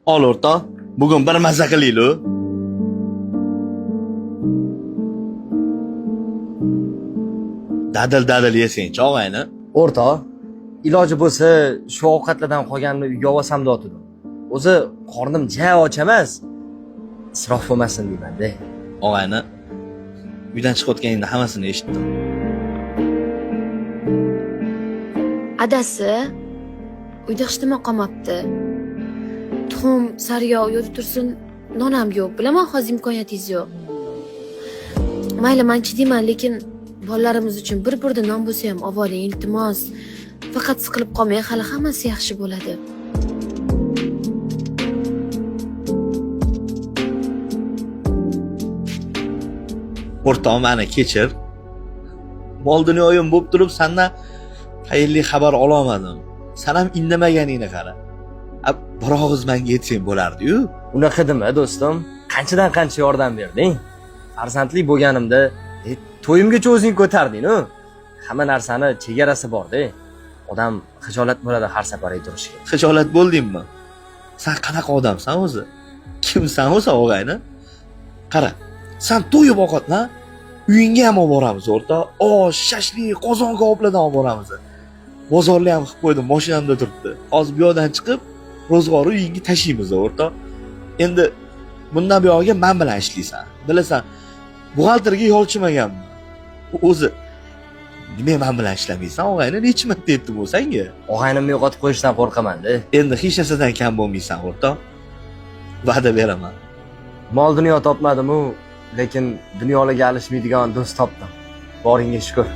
Ol o'rtoq, bugun bir maza qilaylik. Dadil dadil yesangchi, og'ayni. O'rtoq, iloji bo'lsa shu ovqatlardan qolganini uyga olsam dotdim. O'zi qornim ja och emas. Isrof bo'lmasin deyman-da. Og'ayni, uydan chiqayotganingda hammasini eshitdim. Adasi, uyda hech nima qolmabdi. Tuxum, sariyog' yo'q tursin, non ham yo'q. Bilaman hozir imkoniyatingiz yo'q. Mayli, man chidayman, lekin bolalarimiz uchun bir burda non bo'lsa ham ovoling, iltimos. Faqat siqilib qolmang, hali hammasi yaxshi bo'ladi. O'rtoq, mani kechir. Mol dunyoyim bo'lib turib sandan xayrli xabar ololmadim. San ham indamaganingni qara. A, bir og'iz manga aytsang bo'lardi-yu. Unaqa dema, do'stim. Qanchadan qancha yordam berding. Farzandli bo'lganimda to'yimgacha o'zing ko'tarding-ku. Hamma narsani chegarasi bor-da. Odam xijolat bo'ladi har safar aytirishga. Xijolat bo'ldingmi? San qanaqa odamsan o'zi? Kimsan o'zi, og'ayni? Qara, san to'yib ovqatlan, uyingga ham olib boramiz o'rtoq. Osh, shashlik, qozon kaboblardan olib boramiz. Bozorli ham qilib qo'ydim, mashinamda turibdi. Hozir bu yoqdan chiqib, ro'zg'ori uyingga tashiymiz o'rtoq. Endi bundan buyog'iga men bilan ishlaysan. Bilasan, buxgalterga yolchimaganman. O'zi nima men bilan ishlamaysan, og'ayni? Necha marta aytdim u senga? Og'aynimni yo'qotib qo'yishdan qo'rqaman-da. Endi hech narsadan kam bo'lmaysan o'rtoq. Va'da beraman. Mol dunyo topmadim-u, lekin dunyolarga alishmaydigan do'st topdim. Boringga shukur.